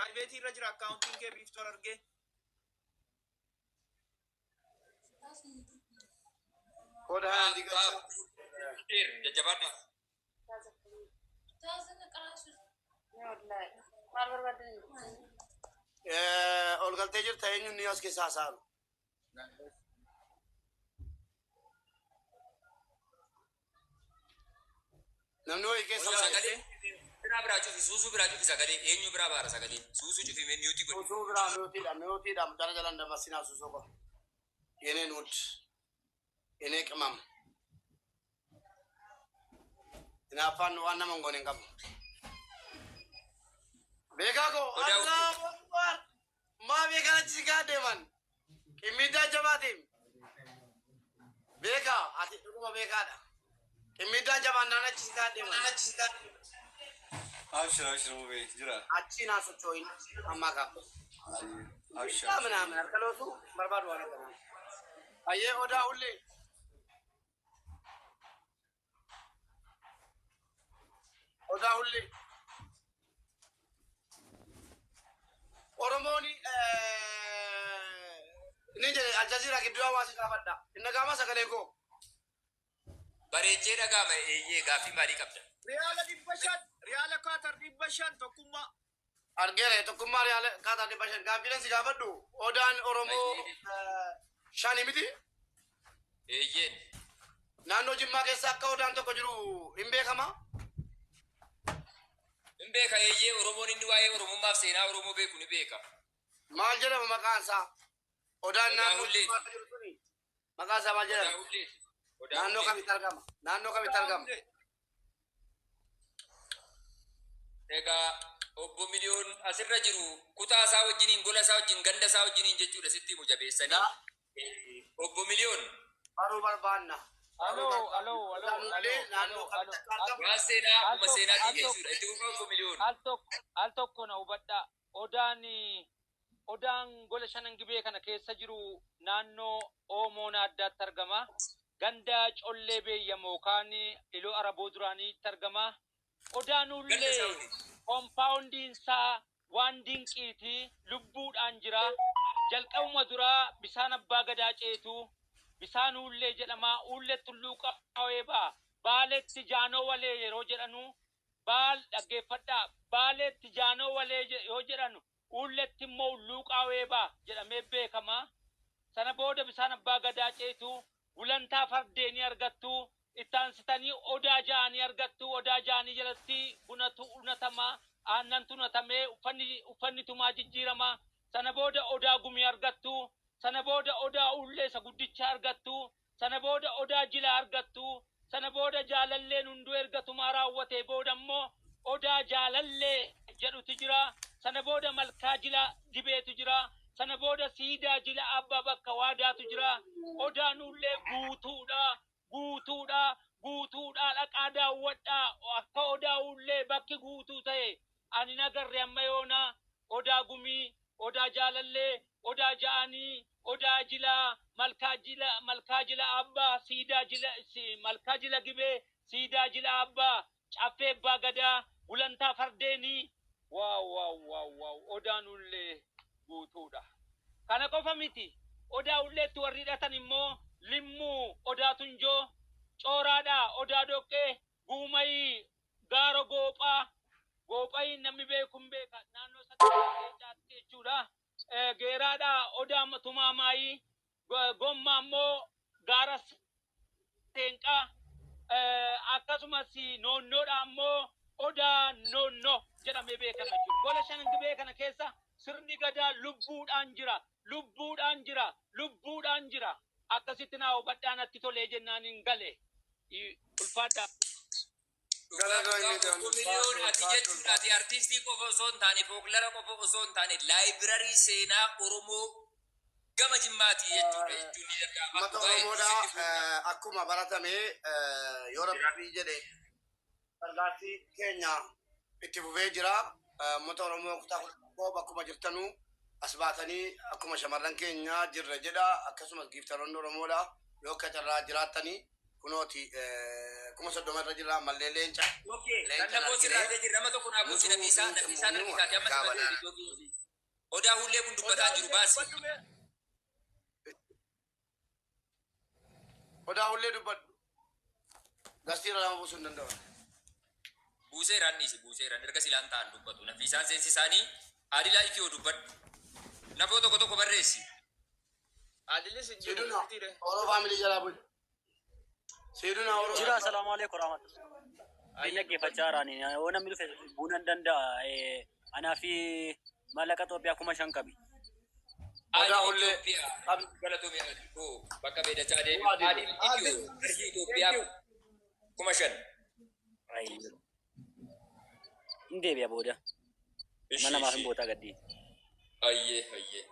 Private irra jira akkaawuntiin kee Biiftuu Harargee. Kooda haandi galcha. Jajjabaadha. Maal barbaaddan? Ol galtee jirta eenyuun ni as keessaa haasa'aru. Namni wayii keessa Odaa bahe. sagalee biraa biraa cufi suusuu biraa cufi sagalee eenyu biraa baara sagalee suusuu cufi mee miyuutii godhi. Suusuu biraa miyuutiidha miyuutiidha mucaan jalaan dabarsinaa suusuu qofa. Yeneen wud yenee qimam. Hinaaffaan waan nama hin goone hin qabu. Beekaa koo Odaa Allahu Akbar. Maa beekaan achi si gaa deeman. Qimmiiddaa jabaatiin. Beekaa ati dhuguma beekaadha. Qimmiiddaan jabaan naan achi si gaa deeman. Abshir abshir mubee jira. Achii naa sochoo'in ammaa kaa. Abshir. Qimmiiddaa minaamin harka loosu barbaadu waan akkanaa. Hayyee odaa hullee. Odaa hullee. Oromoon ni jedhe Aljazeera gidduu hawaasa gaafadha. Inni gaama sagalee koo. Bareechee dhagaama eeyyee gaaffii maalii qabda? Riyaala 500, riyaala Kaatar 500 tokkummaa. Argeera tokkummaa riyaala Kaatar 500 gaaffiileen si gaafadhu odaan Oromoo shani miti. Eeyyeen. Naannoo Jimmaa keessa akka odaan tokko jiru hin beekama. Hin beeka eeyyee Oromoon inni waa'ee Oromummaaf seenaa Oromoo beeku ni beeka. Maal jedhama maqaan isaa? Odaan Odaa naannoo Hulleeti. Jimmaa jiru suni maqaan isaa maal Odaa jedhama? Hulleeti. Odaa Naannoo Hulleeti. kamitti argama? Naannoo kamitti argama? Egaa obbo Miliyoon asirra jiru kutaa isaa wajjiniin gola isaa wajjin ganda isaa wajjiniin jechuudha sitti himu jabeessanii. Daa Obbo Miliyoon baruu barbaanna. Baruu Aloo, barbaanna. aloo, aloo, Odaan Hullee aloo, naannoo aloo, kamitti aloo. akka argamu? waan seenaa Al akkuma tokko, seenaatii al tokko, jechuudha. Itti fufaa obbo Miliyoon. al tokko, al tokko na hubadhaa. Odaan, odaan gola shanan gibee kana keessa jiru naannoo Oomoo Naaddaatti argama. Ganda Collee Beeyyam yookaan Iluu Araboo duraaniitti argama. Odaan Ganda Hullee isaa waliin. kompaawundiin isaa waan dinqiiti lubbuudhaan jira. Jalqabuma duraa bisaan abbaa gadaa ceetu bisaan Hullee jedhama. Hulleetti hulluuqa qawee ba'a. Baaleetti jaanoo walee yeroo jedhanu baal dhaggeeffadhaa. Baaleetti jaanoo walee yoo jedhanu Hulleetti immoo hulluuqaa weebaa jedhamee beekama. Sana booda bisaan abbaa gadaa ceetu gulantaa fardeenii argattu. Itti aansitanii odaa ja'anii argattu. Odaa ja'anii jalatti bunatu unatama. Aannantu unatamee uffanni, uffanni tumaa jijjiirama. Sana booda odaa gumii argattu. Sana booda odaa ullee isa guddicha argattu. Sana booda odaa jilaa argattu. Sana booda jaalalleen hunduu erga tumaa raawwatee booda immoo odaa jaalallee jedhutu jira. Sana booda malkaa jila dibeetu jira. Sana booda siidaa jila abba bakka waadaatu jira. Odaan ullee guutuudha. Guutuudha. Guutuudha dhaqaa daawwadhaa. Akka odaa ullee bakki guutuu ta'e ani hin agarre amma yoona. Odaa gumii, odaa jaalallee, odaa ja'anii, odaa jilaa, malkaa jila, malkaa jila abbaa, siidaa jila, si, malkaa jila gibee, siidaa jila abbaa, caffee abbaa gadaa, gulantaa fardeenii. Waaw waaw waaw waaw odaan ullee guutuudha. Kana qofa miti odaa ulleetti warri hidhatan immoo limmuu odaa tunjoo, cooraadhaa odaa doqqee, guumayii Gaara Goophaa, Goophayiin namni beeku hin beeka, naannoo Sadarkaa Leencaatti jechuudha. Geeraadhaa Odaa Tumaa Maayii, Gommaa immoo Gaara Seenqaa, akkasumas Noonnoodhaa immoo Odaa Noonnoo jedhamee beekama jechuudha. Gola shanan Gibee kana keessa sirni Gadaa lubbuudhaan jira, lubbuudhaan jira, lubbuudhaan jira. Akkasitti naa hubadhaa natti tolee jennaan hin gale. Ulfaadhaa. Dhugaa Galatoomi dhugaa Miliyoon obbo Miliyoon ulfaadhu ati ulfaadhu jechuudha ati ulfaadhu. artiistii qofa osoo hin taane fooklara qofa osoo hin taane laayibirarii seenaa Oromoo gama Jimmaati jechuudha jechuun ni danda'ama. Uummata Dhugaa hedduu Oromoodhaa sitti boonna. akkuma baratame yoo rabbii jedhe gargaarsi keenya itti fufee jira. Uummata Oromoo kutaa 11 bakkuma jirtanuu as baatanii akkuma shamarran keenya jirra jedha akkasumas giiftaroonni Oromoodha yoo akka carraa jiraattanii Kunooti 30,000 irra jira ammallee leenca. Okay, Leenca kan namoota argine. irraa ta'e nama tokko naa buusi Nafiisaa, Nafiisaa Nafiisaati amma Gaaba si badee Odaa hullee kun dubbataa jiru baasi. Odaa hullee dubbadhu. Gastiira lama buusuu hin danda'u. Buuseeraan dhiisi buuseeraan erga silaan ta'an dubbatu. Nafiisaan seensi isaanii Adilaa Ifiyoo dubbadhu. Nafoo tokko tokko barreessi. Adilis hin jiru. Siiduna Oro family jalaa buli. Siiduna Oro. Jira, assalaamu alaikum warahmatullahi. Inni dhaggeeffachaa jiraani. Yoo namni dhufe buuna hin danda'a. Anaa fi maallaqa Itoophiyaa 5,000 qabi. Odaa Adil hullee. Itoophiyaa. Galatoomii Adil. Koo bakka beedachaa deebi'u. Adil. Adil Ifiyoo. Qarshii Itoophiyaa 5,000. Hin deebi'a booda. Mana namaaf hin bootaa gaddii. Ayyee ayyee.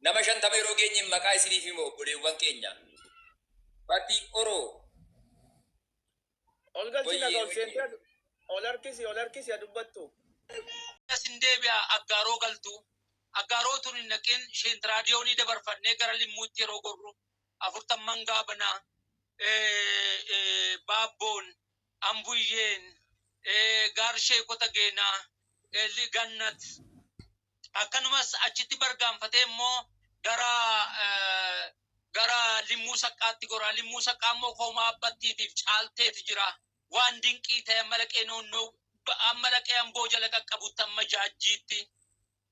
Nama 50 yeroo geenye maqaa isiniif hima obboleewwan keenya. Fatii Oroo. Ol galchi Wayyee, nagaa ol wayyee. seentee ol harkisi ol harkisi haa dubbattu. Asin deebi'a aggaaroo galtu. Aggaaroo tun hin naqin sheentiraadiyoonii dabarfannee gara limmuutti yeroo gorru afurtamman gaabanaa baabboon ambuyyeen gaar sheekota geenaa gannat akkanumas achitti bargaanfatee immoo gara limmuu saqqaatti gora. Limmuu saqqaa immoo koomaa abbattiitiif caalteeti jira. Waan dinqii ta'e amma laqee noonnoo amma laqee amboo jala qaqqabutti amma jaajjiitti.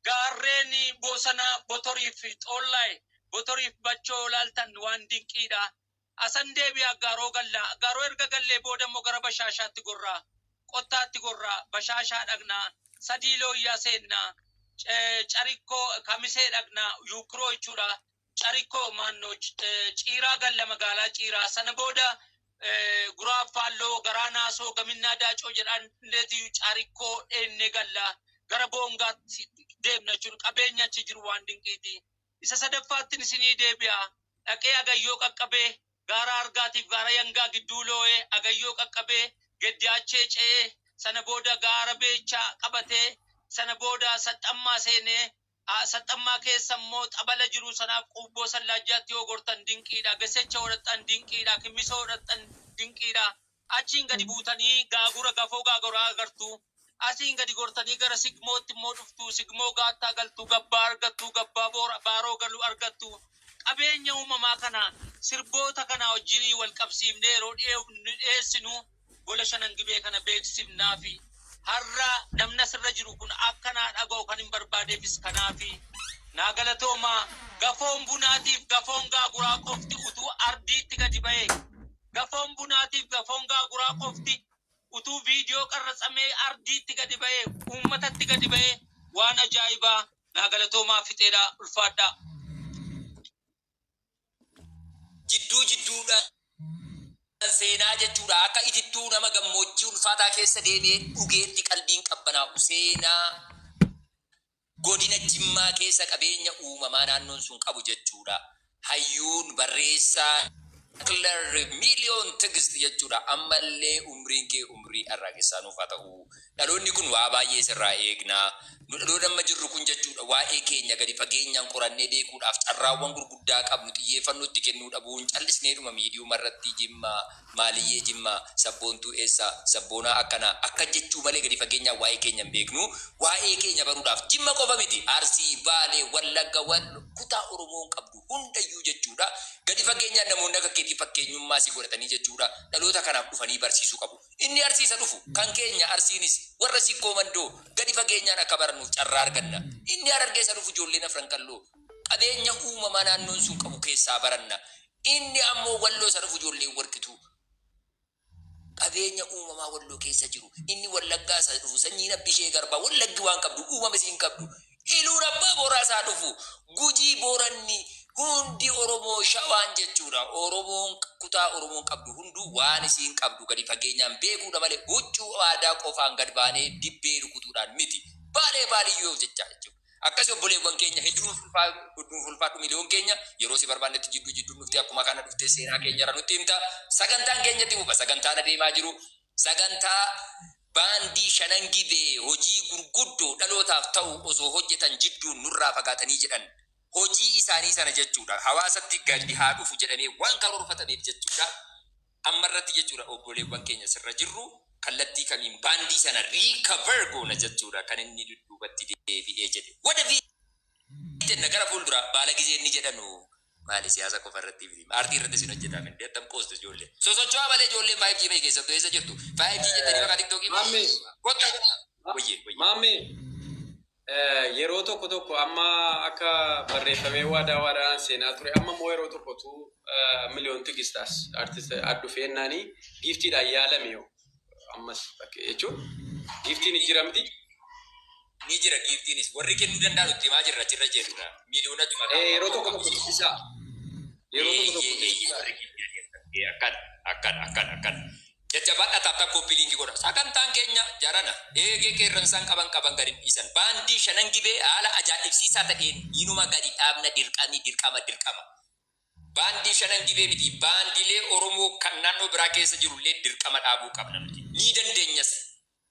Gaarreen bosona botoriif xoollaay botoriif bachoo laaltan waan dinqiidha. Asan deebi'a aggaaroo galla. Aggaaroo erga gallee booda immoo gara bashaashaatti gorraa. Qottaatti gorraa. Bashaashaa dhaqnaa. Sadii looyyaa seennaa. Carikkoo kamisee dhaqnaa. Yuukiroo jechuudha. Carikkoo maannoo ciiraa galla magaalaa ciiraa. Sana booda guraa faalloo garaa naasoo gaminnaa daacoo jedhan carikkoo dheennee galla. Gara boongaatti deemna jechuudha. Qabeenya achi jiru waan dinqiiti. Isa sadaffaattiin isinii deebi'a. Dhaqee agayyoo qaqqabee gaara argaatiif gaara yangaa gidduu loo'ee agayyoo qaqqabee geddiyaachee ce'ee sana booda gaara beechaa qabatee sana booda saxxammaa seenee saxxammaa keessa immoo xabala jiru sanaaf quubboo sallaajjaatti yoo gortan dinqiidha. Gasecha hodhattan dinqiidha. Kimmisoo hodhattan dinqiidha. Achiin gadi buutanii gaagura gafoo gaaguraa agartu. Asiin gadi gortanii gara sigmootti immoo dhuftu. Sigmoo gaattaa galtu, gabbaa argattu, gabbaa baaroo galu argattu. Qabeenya uumamaa kana sirboota kana wajjinii wal qabsiifnee yeroo dhiyeessinu gola shanan gibee kana beeksifnaafi. Har'a namni asirra jiru kun akka naa dhaga'u kan hin barbaadeefis kanaafi. Naa galatoomaa gafoon bunaatiif gafoon gaaguraa qofti utuu ardiitti gadi ba'ee gafoon bunaatiif gafoon gaaguraa qofti utuu viidiyoo qarratsamee ardiitti gadi ba'ee uummatatti gadi ba'ee waan ajaa'ibaa naa galatoomaa fixeedha ulfaadhaa. Jidduu jidduudhaan seenaa jechuudha. Akka itittuu nama gammoojjii ulfaataa keessa deebi'ee dhugeetti qalbiin qabbanaa'u seenaa godina Jimmaa keessa qabeenya uumamaa naannoon sun qabu jechuudha. Hayyuun barreessaa Kilar Miiliyoon Tigist jechuudha. Ammallee umriin kee umrii arraagessaa nuuf haa ta'u. Dhaloonni kun waa baay'ee sirraa eegnaa. Nu dhaloonni amma jirru kun jechuudha waa'ee keenya gadi fageenyaan qorannee beekuudhaaf carraawwan gurguddaa qabnu xiyyeeffannoo itti kennuu dhabuun callisneedhuma miidiyuma irratti Jimmaa, maaliyyee Jimmaa, sabboontuu eessaa, sabboonaa akkanaa akka jechuu malee gadi fageenyaan waa'ee keenya hin beeknu. Waa'ee keenya baruudhaaf Jimma qofa miti Arsii, Baalee, Wallagga, Wallo kutaa Oromoon qabdu hundayyuu jechuudha. Gadi fageenyaan namoonni akka keetii fakkeenyummaa si godhatanii jechuudha dhaloota kanaaf dhufanii barsiisuu qabu. Inni Arsii isa dhufu kan keenya Arsiinis warra Sikkoo Mandoo gadi fageenyaan akka barannuuf carraa arganna. Inni Harargee isa dhufu ijoolleen Afran Qalloo qabeenya uumamaa naannoon sun qabu keessaa baranna. Inni ammoo Walloo isa dhufu ijoolleen Warqituu qabeenya uumamaa Walloo keessa jiru. Inni Wallaggaa isa dhufu sanyiin Abbishee Garbaa Wallaggi waan qabdu uumama isiin qabdu. Iluun Abbaa Booraa isaa dhufu Gujii Booranni hundi Oromoo Shawaan jechuudha. Oromoon kutaa Oromoon qabdu hunduu waan isiin qabdu gadi fageenyaan beekuudha malee huccuu aadaa qofaan gad baanee dibbee rukutuudhaan miti. Baalee baaliyyoo jechaa jechuudha. Akkasi obboleewwan keenya hedduu nuuf ulfaadhu miliyoon keenya yeroo si barbaannetti jidduu jidduun dhuftee akkuma kana dhuftee seenaa keenya irra nutti himta. Sagantaan keenya itti fufa. Sagantaan adeemaa jiru sagantaa baandii shanan gibee hojii gurguddoo dhalootaaf ta'u osoo hojjetan jidduun nurraa fagaatanii jedhan hojii isaanii isaanii sana jechuudha. Hawaasatti gadi haa dhufu jedhamee waan karoorfatameef jechuudha. Amma irratti jechuudha obboleewwan keenya sirra jirru kallattii kamiin baandii sana recover goona jechuudha kan inni dudduubatti deebi'ee jedhe. Wadafi jenna gara fuuldura baala gizee inni jedhanu maali siyaasa qofa irratti miti. Aartii irratti isin hojjetaa miti. Attam qoostu ijoollee. Sosocho'aa malee ijoolleen 5G fa'i keessattuu eessa jirtu? 5G jettanii maqaa TikTokii. Maammee. Kottaa kottaa. Wayyee wayyee. Maammee yeroo tokko tokko amma akka barreeffamee waadaa waadaan seenaa ture amma immoo yeroo tokkotu Miliyoon Tigistaas artist addufeennaanii giiftiidhaan yaalame yoo ammas bakkee jechuun giiftiin jira miti. Ni jira giiftiinis warri kennuu danda'an itti himaa jirra achirra jirra. Miliyoona juma. Yeroo tokko tokko dubbisaa. Yeroo tokko tokko Eeyyee eeyyee dubbisaa. warri giiftii akkana akkana akkana akkana. Jajjabaadha tap tap copy link godha. Sagantaan keenya jarana eegee qeerransaan qaban qaban gadi hin dhiisan. Baandii Shanan Gibee haala ajaa'ibsiisaa ta'een inuma gadi dhaabna dirqamni dirqama dirqama. Baandii Shanan Gibee miti baandiilee Oromoo kan naannoo biraa keessa jirullee dirqama dhaabuu qabna nuti. Ni dandeenyas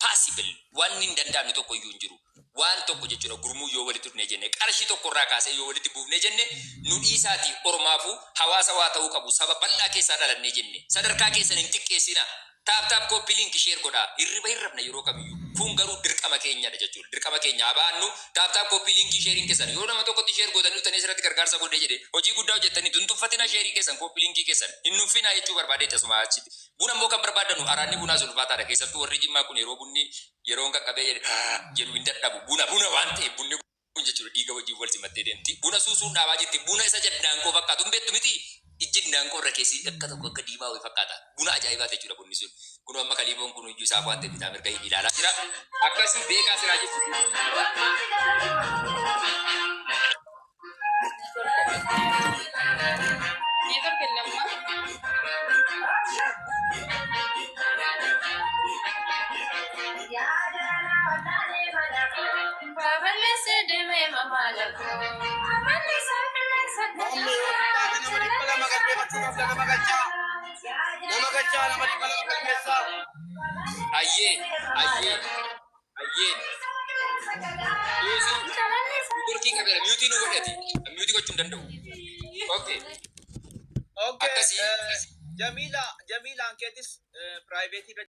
possible wanni hin danda'amne tokko iyyuu hin jiru. Waan tokko jechuudha gurmuu yoo walitti dhufne jenne qarshii tokko irraa kaasee yoo walitti buufne jenne nu dhiisaatii ormaafuu hawaasa waa ta'uu qabu saba bal'aa keessaa dhalannee jenne sadarkaa keessan hin xiqqeessina. Tap tap copy link share godhaa. Hirriba hin rafna yeroo kamiyyuu. Kun garuu dirqama keenyadha jechuudha. Dirqama keenya haa baannu. Tap tap copy link sharing keessan yoo nama tokkotti share gootanii dhuftanii asirratti gargaarsa godhee jedhe hojii guddaa hojjettanii tun tuffatina share keessan copy link keessan hin nuffinaa jechuu barbaadee tasuma achitti. Buna immoo kan barbaadanu araanni bunaa sulfaataadha. Keessattuu warri Jimmaa kun yeroo bunni yeroon qaqqabee jedhe jedhu hin dadhabu. Buna buna waan ta'eef bunni kun jechuudha dhiiga wajjin wal simattee deemti. Buna suusuun dhaabaa jirti. Buna isa jaddaankoo fakkaatu hin beektu miti. Ijji dindaankoo irra keessi akka tokko akka diimaa wayii fakkaata. Buna ajaa'ibaa jechuudha bunni sun. Kun amma kaliifoon kun iyyuu isaaf waan ta'e bitaa mirga ilaalaa jira. Akkasii beekaa siraa jechuudha. Network የለማ። Maammee yoo xiqqaate nama 200 galmeeffachuu qabda nama galchaa. Nama galchaa nama 200 galmeessaa. Ayyee ayyee ayyee. Yuusuf networkii qabeera mute nu godhati. Mute gochuu hin danda'u. Okay. Okay. Akkasii. Jamiila Jamiilaan keetis private irra